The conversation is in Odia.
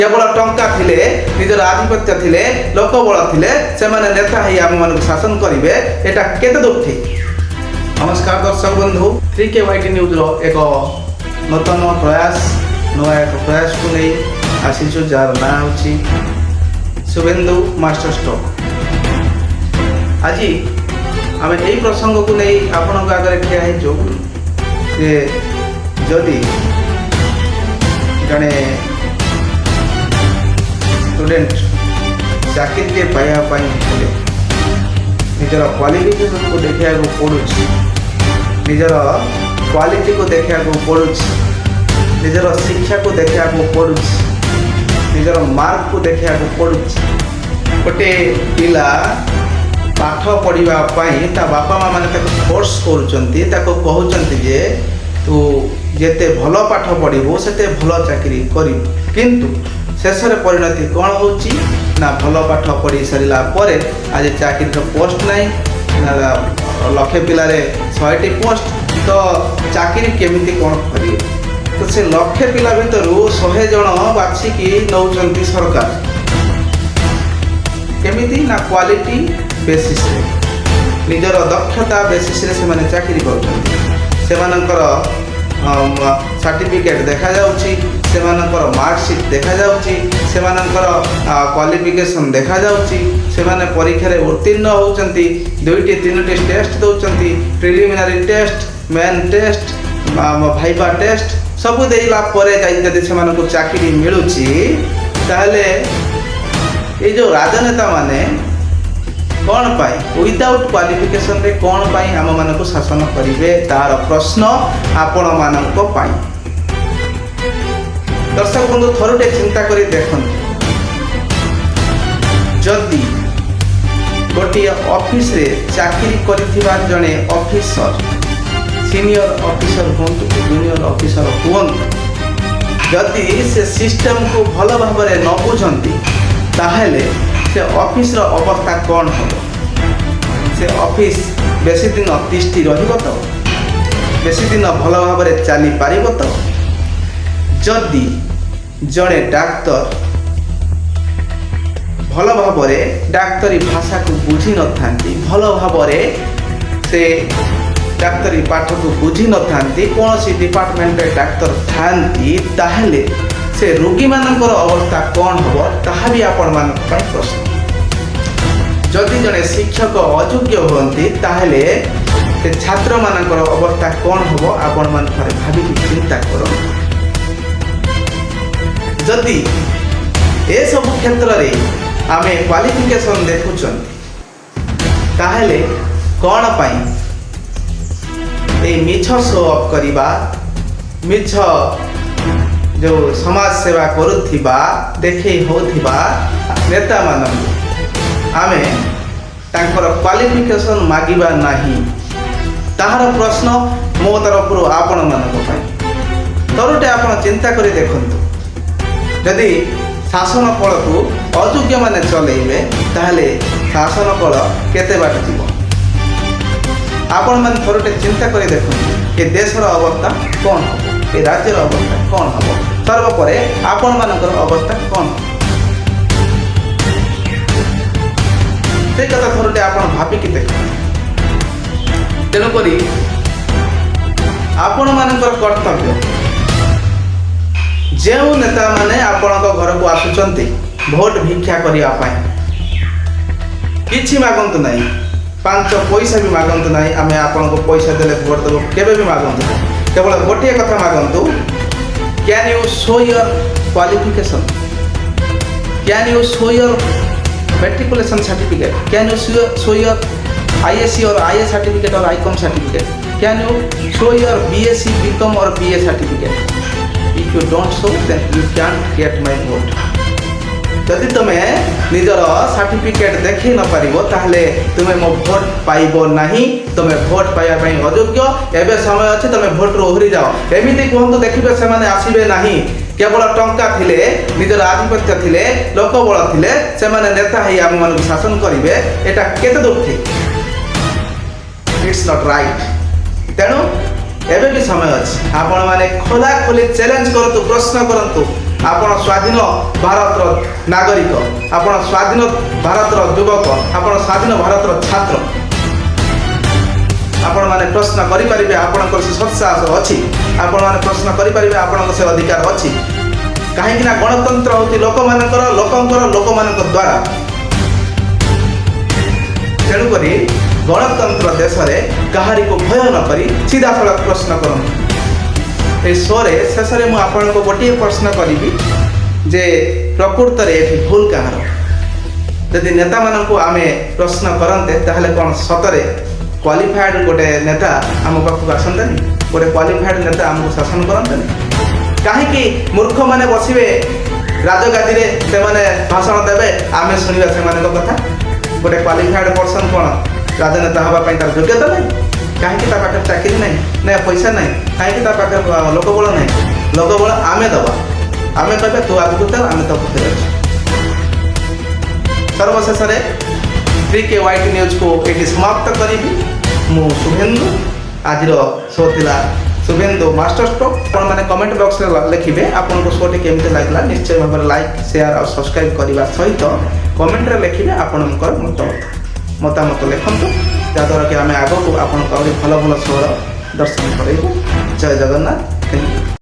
କେବଳ ଟଙ୍କା ଥିଲେ, ନିଜର ଆଧିପତ୍ୟ ଥିଲେ, ଲୋକବଳ ଥିଲେ ସେମାନେ ନେତା ହେଇ ଆମମାନଙ୍କୁ ଶାସନ କରିବେ, ଏଇଟା କେତେ ଦୂର ଠିକ୍? ନମସ୍କାର ଦର୍ଶକ ବନ୍ଧୁ, 3K YT ନ୍ୟୁଜ୍ର ଏକ ନୂତନ ପ୍ରୟାସ, ନୂଆ ଏକ ପ୍ରୟାସକୁ ନେଇ ଆସିଛୁ, ଯାହାର ନାଁ ହେଉଛି ଶୁଭେନ୍ଦୁ ମାଷ୍ଟର ଷ୍ଟ୍ରୋକ୍। ଆଜି ଆମେ ଏଇ ପ୍ରସଙ୍ଗକୁ ନେଇ ଆପଣଙ୍କ ଆଗରେ ଠିଆ ହେଇଛୁ ଯେ ଯଦି ଜଣେ ଷ୍ଟୁଡେଣ୍ଟ ଚାକିରିଟିଏ ପାଇବା ପାଇଁ ହେଲେ ନିଜର କ୍ୱାଲିଫିକେସନକୁ ଦେଖିବାକୁ ପଡ଼ୁଛି, ନିଜର କ୍ୱାଲିଟିକୁ ଦେଖିବାକୁ ପଡ଼ୁଛି, ନିଜର ଶିକ୍ଷାକୁ ଦେଖିବାକୁ ପଡ଼ୁଛି, ନିଜର ମାର୍କକୁ ଦେଖିବାକୁ ପଡ଼ୁଛି। ଗୋଟେ ପିଲା ପାଠ ପଢ଼ିବା ପାଇଁ ତା ବାପା ମା ମାନେ ତାକୁ ଫୋର୍ସ କରୁଛନ୍ତି, ତାକୁ କହୁଛନ୍ତି ଯେ ତୁ ଯେତେ ଭଲ ପାଠ ପଢ଼ିବୁ, ସେତେ ଭଲ ଚାକିରି କରିବୁ। କିନ୍ତୁ ଶେଷରେ ପରିଣତି କ'ଣ ହେଉଛି ନା, ଭଲ ପାଠ ପଢ଼ି ସାରିଲା ପରେ ଆଜି ଚାକିରିର ପୋଷ୍ଟ ନାହିଁ ନା, ଲକ୍ଷେ ପିଲାରେ 100ଟି ପୋଷ୍ଟ, ତ ଚାକିରି କେମିତି କ'ଣ କରିବେ? ତ ସେ ଲକ୍ଷେ ପିଲା ଭିତରୁ 100 ଜଣ ବାଛିକି ନେଉଛନ୍ତି ସରକାର। କେମିତି ନା କ୍ୱାଲିଟି ବେସିସ୍ରେ, ନିଜର ଦକ୍ଷତା ବେସିସ୍ରେ ସେମାନେ ଚାକିରି କରୁଛନ୍ତି। ସେମାନଙ୍କର ସାର୍ଟିଫିକେଟ୍ ଦେଖାଯାଉଛି, ସେମାନଙ୍କର ମାର୍କସିଟ୍ ଦେଖାଯାଉଛି, ସେମାନଙ୍କର କ୍ୱାଲିଫିକେସନ୍ ଦେଖାଯାଉଛି। ସେମାନେ ପରୀକ୍ଷାରେ ଉତ୍ତୀର୍ଣ୍ଣ ହେଉଛନ୍ତି, ଦୁଇଟି ତିନୋଟି ଟେଷ୍ଟ ଦେଉଛନ୍ତି, preliminary test, main test, viva test ସବୁ ଦେଲା ପରେ ଯାଇ ଯଦି ସେମାନଙ୍କୁ ଚାକିରି ମିଳୁଛି, ତାହେଲେ ଏଇ ଯେଉଁ ରାଜନେତାମାନେ କ'ଣ ପାଇଁ ୱିଦାଉଟ୍ କ୍ୱାଲିଫିକେସନରେ କ'ଣ ପାଇଁ ଆମମାନଙ୍କୁ ଶାସନ କରିବେ, ତାର ପ୍ରଶ୍ନ ଆପଣମାନଙ୍କ ପାଇଁ। ଦର୍ଶକ ବନ୍ଧୁ, ଥରୁଟେ ଚିନ୍ତା କରି ଦେଖନ୍ତୁ, ଯଦି ଗୋଟିଏ ଅଫିସରେ ଚାକିରି କରିଥିବା ଜଣେ ଅଫିସର, ସିନିୟର ଅଫିସର ହୁଅନ୍ତୁ କି ଜୁନିୟର ଅଫିସର ହୁଅନ୍ତୁ, ଯଦି ସେ ସିଷ୍ଟମକୁ ଭଲ ଭାବରେ ନ ବୁଝନ୍ତି, ତାହେଲେ ସେ ଅଫିସର ଅବସ୍ଥା କ'ଣ ହେବ? ସେ ଅଫିସ ବେଶୀ ଦିନ ତିଷ୍ଠି ରହିବ ତ? ବେଶୀ ଦିନ ଭଲ ଭାବରେ ଚାଲିପାରିବ ତ? ଯଦି ଜଣେ ଡାକ୍ତର ଭଲ ଭାବରେ ଡାକ୍ତରୀ ଭାଷାକୁ ବୁଝିନଥାନ୍ତି, ଭଲ ଭାବରେ ସେ ଡାକ୍ତରୀ ପାଠକୁ ବୁଝିନଥାନ୍ତି, କୌଣସି ଡିପାର୍ଟମେଣ୍ଟରେ ଡାକ୍ତର ଥାଆନ୍ତି, ତାହେଲେ ସେ ରୋଗୀମାନଙ୍କର ଅବସ୍ଥା କ'ଣ ହେବ, ତାହା ବି ଆପଣମାନଙ୍କ ପାଇଁ ପ୍ରଶ୍ନ। ଯଦି ଜଣେ ଶିକ୍ଷକ ଅଯୋଗ୍ୟ ହୁଅନ୍ତି, ତାହେଲେ ସେ ଛାତ୍ରମାନଙ୍କର ଅବସ୍ଥା କ'ଣ ହେବ, ଆପଣମାନେ ଥରେ ଭାବିକି ଚିନ୍ତା କରନ୍ତୁ। ଯଦି ଏସବୁ କ୍ଷେତ୍ରରେ ଆମେ କ୍ୱାଲିଫିକେସନ୍ ଦେଖୁଛନ୍ତି, ତାହେଲେ କ'ଣ ପାଇଁ ଏଇ ମିଛ ଶୋ ଅଫ୍ କରିବା, ମିଛ ଯେଉଁ ସମାଜ ସେବା କରୁଥିବା ଦେଖେଇ ହେଉଥିବା ନେତାମାନଙ୍କୁ ଆମେ ତାଙ୍କର କ୍ୱାଲିଫିକେସନ୍ ମାଗିବା ନାହିଁ, ତାହାର ପ୍ରଶ୍ନ ମୋ ତରଫରୁ ଆପଣମାନଙ୍କ ପାଇଁ। ଥରୁଟେ ଆପଣ ଚିନ୍ତା କରି ଦେଖନ୍ତୁ, ଯଦି ଶାସନ କଳକୁ ଅଯୋଗ୍ୟମାନେ ଚଲେଇବେ, ତାହେଲେ ଶାସନ କଳ କେତେ ବାଟ ଯିବ? ଆପଣମାନେ ଥରୁଟେ ଚିନ୍ତା କରି ଦେଖନ୍ତୁ, ଏ ଦେଶର ଅବସ୍ଥା କ'ଣ ହେବ, ଏ ରାଜ୍ୟର ଅବସ୍ଥା କ'ଣ ହେବ, ସର୍ବପରେ ଆପଣମାନଙ୍କର ଅବସ୍ଥା କ'ଣ ହେବ, ସେ କଥା ଥରୁଟେ ଆପଣ ଭାବିକି ଦେଖନ୍ତୁ। ତେଣୁକରି ଆପଣମାନଙ୍କର କର୍ତ୍ତବ୍ୟ, ଯେଉଁ ନେତାମାନେ ଆପଣଙ୍କ ଘରକୁ ଆସୁଛନ୍ତି ଭୋଟ ଭିକ୍ଷା କରିବା ପାଇଁ, କିଛି ମାଗନ୍ତୁ ନାହିଁ, ପାଞ୍ଚ ପଇସା ବି ମାଗନ୍ତୁ ନାହିଁ। ଆମେ ଆପଣଙ୍କୁ ପଇସା ଦେଲେ ଭୋଟ ଦେବୁ, କେବେ ବି ମାଗନ୍ତୁ ନାହିଁ। କେବଳ ଗୋଟିଏ କଥା ମାଗନ୍ତୁ, can you show your qualification? Can you show your matriculation certificate? Can you show your ISC or IA certificate or ICOM certificate? Can you show your BSc, BCom or BA certificate? If you don't show, then you can't get my vote. ଯଦି ତୁମେ ନିଜର ସାର୍ଟିଫିକେଟ୍ ଦେଖେଇ ନପାରିବ, ତାହେଲେ ତୁମେ ମୋ ଭୋଟ ପାଇବ ନାହିଁ। ତୁମେ ଭୋଟ ପାଇବା ପାଇଁ ଅଯୋଗ୍ୟ। ଏବେ ସମୟ ଅଛି, ତୁମେ ଭୋଟରୁ ଓହରି ଯାଅ। ଏମିତି କୁହନ୍ତୁ, ଦେଖିବେ ସେମାନେ ଆସିବେ ନାହିଁ। କେବଳ ଟଙ୍କା ଥିଲେ, ନିଜର ଆଧିପତ୍ୟ ଥିଲେ, ଲୋକବଳ ଥିଲେ ସେମାନେ ନେତା ହେଇ ଆମମାନଙ୍କୁ ଶାସନ କରିବେ, ଏଇଟା କେତେ ଦୂର ଠିକ୍? It's not right. ତେଣୁ ଏବେ ବି ସମୟ ଅଛି, ଆପଣମାନେ ଖୋଲାଖୋଲି ଚ୍ୟାଲେଞ୍ଜ କରନ୍ତୁ, ପ୍ରଶ୍ନ କରନ୍ତୁ। ଆପଣ ସ୍ୱାଧୀନ ଭାରତର ନାଗରିକ, ଆପଣ ସ୍ୱାଧୀନ ଭାରତର ଯୁବକ, ଆପଣ ସ୍ୱାଧୀନ ଭାରତର ଛାତ୍ର। ଆପଣମାନେ ପ୍ରଶ୍ନ କରିପାରିବେ, ଆପଣଙ୍କର ସେ ସତ୍ସାହସ ଅଛି। ଆପଣମାନେ ପ୍ରଶ୍ନ କରିପାରିବେ, ଆପଣଙ୍କ ସେ ଅଧିକାର ଅଛି। କାହିଁକି ନା ଗଣତନ୍ତ୍ର ହେଉଛି ଲୋକମାନଙ୍କର, ଲୋକଙ୍କର, ଲୋକମାନଙ୍କ ଦ୍ୱାରା। ତେଣୁକରି ଗଣତନ୍ତ୍ର ଦେଶରେ କାହାରିକୁ ଭୟ ନ କରି ସିଧାସଳଖ ପ୍ରଶ୍ନ କରନ୍ତୁ। ଏ ଶୋରେ ଶେଷରେ ମୁଁ ଆପଣଙ୍କୁ ଗୋଟିଏ ପ୍ରଶ୍ନ କରିବି ଯେ ପ୍ରକୃତରେ ଏଠି ଭୁଲ କାହାର? ଯଦି ନେତାମାନଙ୍କୁ ଆମେ ପ୍ରଶ୍ନ କରନ୍ତେ, ତାହେଲେ କ'ଣ ସତରେ କ୍ୱାଲିଫାଏଡ୍ ଗୋଟେ ନେତା ଆମ ପାଖକୁ ଆସନ୍ତାନି? ଗୋଟେ କ୍ୱାଲିଫାଏଡ୍ ନେତା ଆମକୁ ଶାସନ କରନ୍ତାନି? କାହିଁକି ମୂର୍ଖମାନେ ବସିବେ ରାଜଗାଦିରେ, ସେମାନେ ଭାଷଣ ଦେବେ, ଆମେ ଶୁଣିବା ସେମାନଙ୍କ କଥା? ଗୋଟେ କ୍ୱାଲିଫାଏଡ୍ ପର୍ସନ୍ କ'ଣ ରାଜନେତା ହେବା ପାଇଁ ତାର ଯୋଗ୍ୟତା ନାହିଁ? କାହିଁକି ତା ପାଖରେ ଚାକିରି ନାହିଁ ନା ପଇସା ନାହିଁ? କାହିଁକି ତା ପାଖରେ ଲୋକବଳ ନାହିଁ? ଲୋକବଳ ଆମେ ଦେବା। ଆମେ କହିବା, ତୁ ଆଗକୁ ଚାଲ, ଆମେ ତୋ ପଛରେ ଅଛୁ। ସର୍ବଶେଷରେ 3K white ନ୍ୟୁଜ୍କୁ ଏଇଠି ସମାପ୍ତ କରିବି। ମୁଁ ଶୁଭେନ୍ଦୁ। ଆଜିର ଶୋ ଥିଲା ଶୁଭେନ୍ଦୁ ମାଷ୍ଟର ଷ୍ଟ୍ରୋକ୍। ଆପଣମାନେ କମେଣ୍ଟ ବକ୍ସରେ ଲେଖିବେ ଆପଣଙ୍କୁ ଶୋଟି କେମିତି ଲାଗିଲା। ନିଶ୍ଚୟ ଭାବରେ ଲାଇକ୍, ସେୟାର ଆଉ ସବସ୍କ୍ରାଇବ୍ କରିବା ସହିତ କମେଣ୍ଟରେ ଲେଖିବେ ଆପଣଙ୍କର ମତାମତ ଲେଖନ୍ତୁ, ଯାହାଦ୍ୱାରା କି ଆମେ ଆଗକୁ ଆପଣଙ୍କୁ ଆହୁରି ଭଲ ଭଲ ଶୋର ଦର୍ଶନ କରାଇବୁ। ଜୟ ଜଗନ୍ନାଥ।